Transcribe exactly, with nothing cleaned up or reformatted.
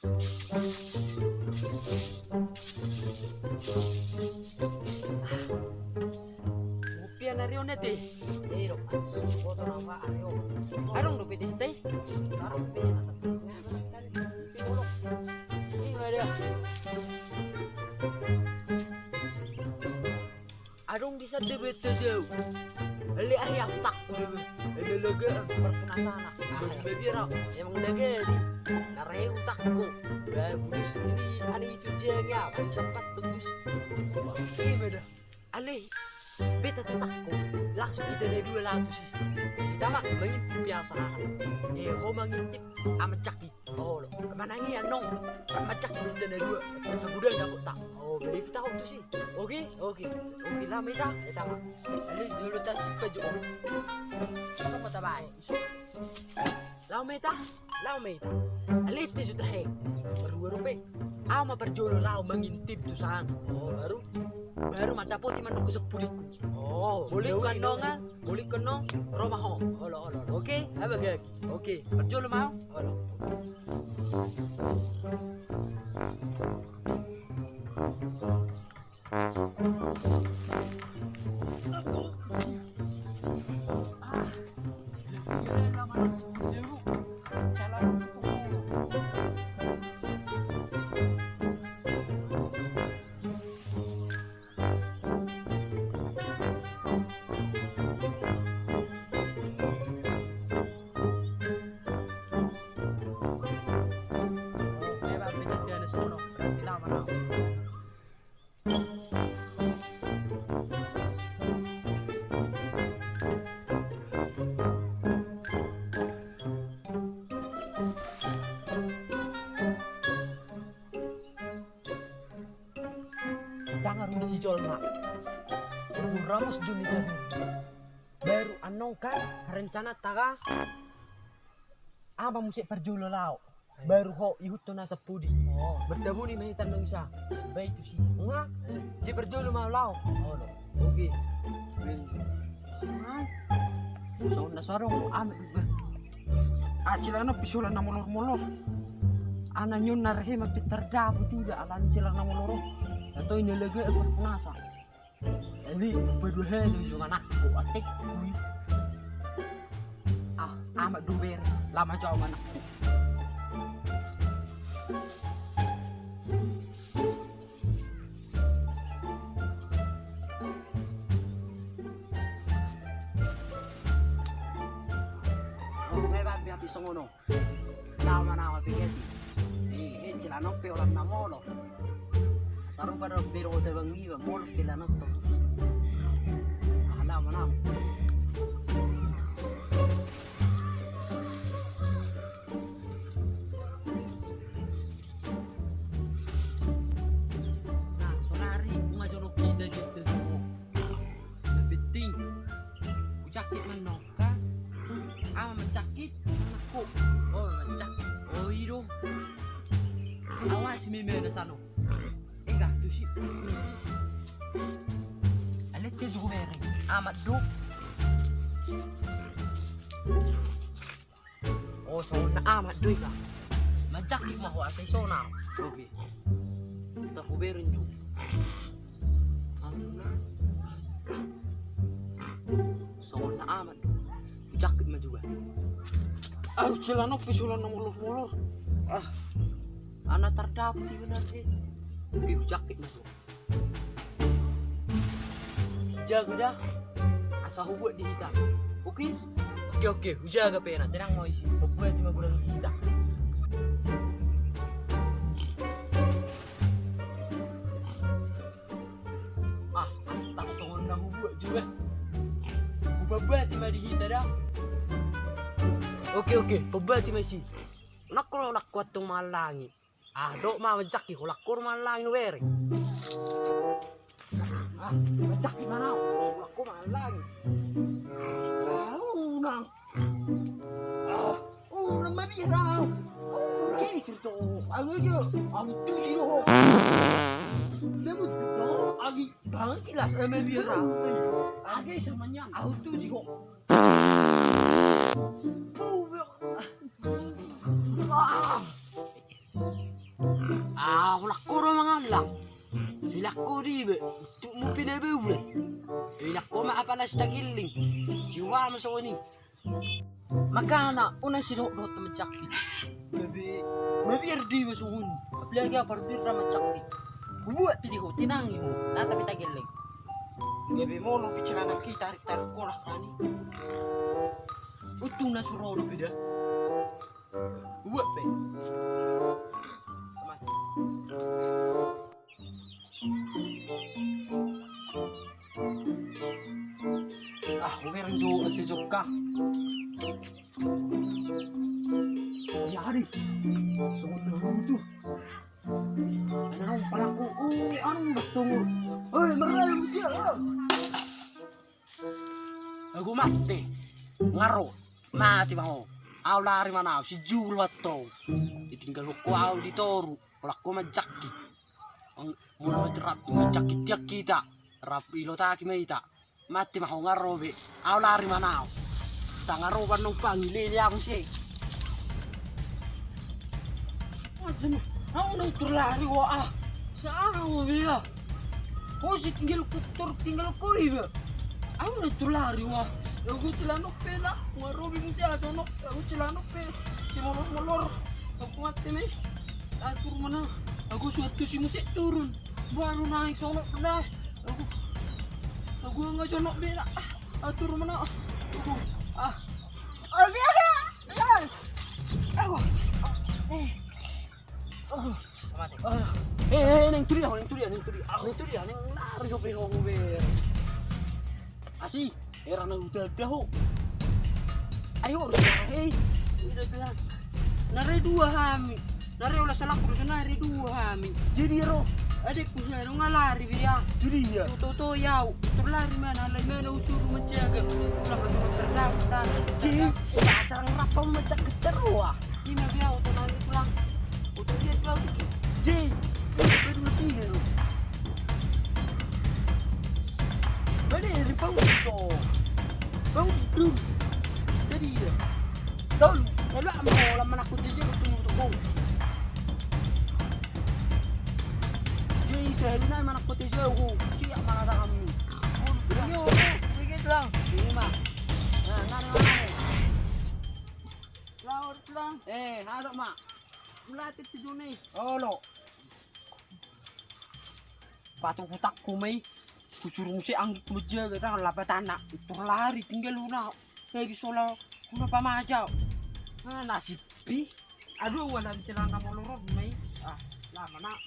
Kopi na rion ate. Eh, dok. Foto nama, ayo. Adong dope teste. Sekarang pe na satu. Ini mana? Adong di sada beta sau. Ale ahi utakku dulu. Ale laga parpunasana. Bagi babi ra. Emang laga di. Narai utakku. Ba bulus ini ane itu jang ya. Paling sempat tembus. Ini beda. Ale. Beta utakku. Langsung kita na dua latus sih. Kita mah mengintip biasa. Eh, ho mengintip amat caki. Oh, lo. Manang i annon. Macak kita na dua. Sabuda na kota. Oh, beri kita waktu sih. Oke, oke. Oke, lama ita. Ita mah. Ale dulu ta sipa jo. Sama ta bae. Lama ita. Lama ita. Ale te juta he. Baru baru pe. Ama parjolo lao mengintip tu sana. Oh, baru. Baru mandapoti manduk sepudikku. Oh, boleh kan nonga. Boleh kan nong. Roma ho. Olo, olo. Oke. Apa gak? Oke, parjolo ma au. Olo. Ndang harum si jolma. Umur ramos duni tadi. Baru annon kan rencana taga. Ama muse parjolo lao. Baru ho ihuthon na sampudi. Oh. Bertabuni ma hita nang isa. Baik tu si. Nga. Eh. Je parjolo ma lao. Oh, lo. Oke. Soalna sarong amat. Ah, celana pe solan na molor-molor. Ana nion na rehe ma pintar dapot iba alan celana molor. Atau ini lagi apa penasa. Jadi badua helo jo anakku atik. Ah, amat dober lama jauh anakku. Oh, ngai bambi api songono. Nama nama pikir. Eh, eh, celana pe olam na molo. Saru pada bero tabang iba molo celana to. Ah, nama nama. Nah, sonari, unga jonok kita gitu. Yang penting, ucakit menong, kan? Ah, mencakit, anakku. Oh, mencakit. Oh, ido. Awas, meme, na sano. Enggak, tuh sih. Alet ke juga mereng. Amat, duk. Oh, songon na amat do i, Kak. Manjangkit ma ho asa i sonang. Oke. Tahu berin tu. Anu na. Songon na amat do. Jangkit ma juga. Aduh, celana pe solan na molor-molor. Ah. Ana tardapot i benar, eh. Oke, jangkit ma juga. Jaga da. Asa hubuat di hita. Oke? Oke, oke. Hujaga pe na. Tenang ma isi. Hubuat ma bola di hita. Ah, astak songon na hubuat juga. Hubabati ma di hita da. Oke, oke. Hubabati ma isi. Nakko nakko antong mangallangi. Ah, dok ma manjaki, holan kor mangallangi nubereng. Ah, manjaki mana? Holan kor mangallangi. Ah, unang. Ah, unang mabiar au. Kini cerita. Ayo, ayo. Au tuji do. Dia butuh do. Agi banget kilas, eh, mabiar au. Agi semuanya au tuji do. Pau, ah. Ah. Ah, holan ho do mangallang. Holan ho do iba. Tuk mu pinabaen. Holan ho ma apala sitagelling. Siua ma songon i. Makana unang sidohot-dohot manjangkit. Gabe mabiar do iba songon i. Apalagi au parbirna manjangkit. Hubuat pe di ho, tinangi ho. Nata pe tagelling. Gabe molo pe celana hita tarik-tarik holan tani. Untung na suro do pe da. Hubuat pe. Ah, hubereng jo ate jokka. Ya ari. Songon na tu. Ana parangku. Oh, anu dah tunggu. Oi, marayam cia. Ago mate. Nga ro. Mate ma ho. Au lari ma na au sijulu antong. Ditinggalhon ho au di toru. Holan ho manjangkit. Molo rap manjangkit tiang hita. Rap ilotaki ma hita. Mate ma ho, nga ro be. Au lari ma na au. Sanga ro ba numpang ilele au muse. Au na tor lari ho ah. Sa au be ah. Ho si tinggal ho tor tinggal ho iba. Au na tor lari ho ah. Ago celana pe na. Nga ro be muse ah sono. Ago celana pe. Si molor-molor. Ago mate ma i. Atur ma na. Ago suatu si muse turun. Baru naik sono na. Ago. Ago nga sono be na. Atur ma na. Ago. Ah. Ago. Ago. Eh. Ago. Eh, eh, neng tudia, neng tudia, neng tudia. Neng tudia, neng lari ho pe ho be. Asi. Era na udah dah ho. Ayo, hei. Udah dah. Na re dua hami. Na re ola salak terus na re dua hami. Jadi ro. Adekku saya dong lari dia. Jadi ya. Tuh tuh tuh ya. Terlari mana? Lari mana usur menjaga. Ulah betul terdapat. Jadi pasang rapa menjaga terus. Ima be au, oto nanti pulang. Oto dia dua bukit. Jei, oto dua tiga lo. Balik dari pau to. Pau tu. Jadi ya. Tol, lalu ama ho lama nak kutu je kutu untuk kau. Jei, sehari na mana kutu je aku. Siap mana tak kami. Ini orang, ini kita. Ini mah. Nah, nah, nah, nah. Laor lang. Eh, halo ma. Mulatik tu juni. Olo. Patu hutak kumai. Kusuru muse anggik meja kita lapat anak. Terlari tinggal luna. Saya bisa lo. Kuna pamaja. Nah, nasib pi. Aduh, wala celana molorot mai. Ah, lama nak.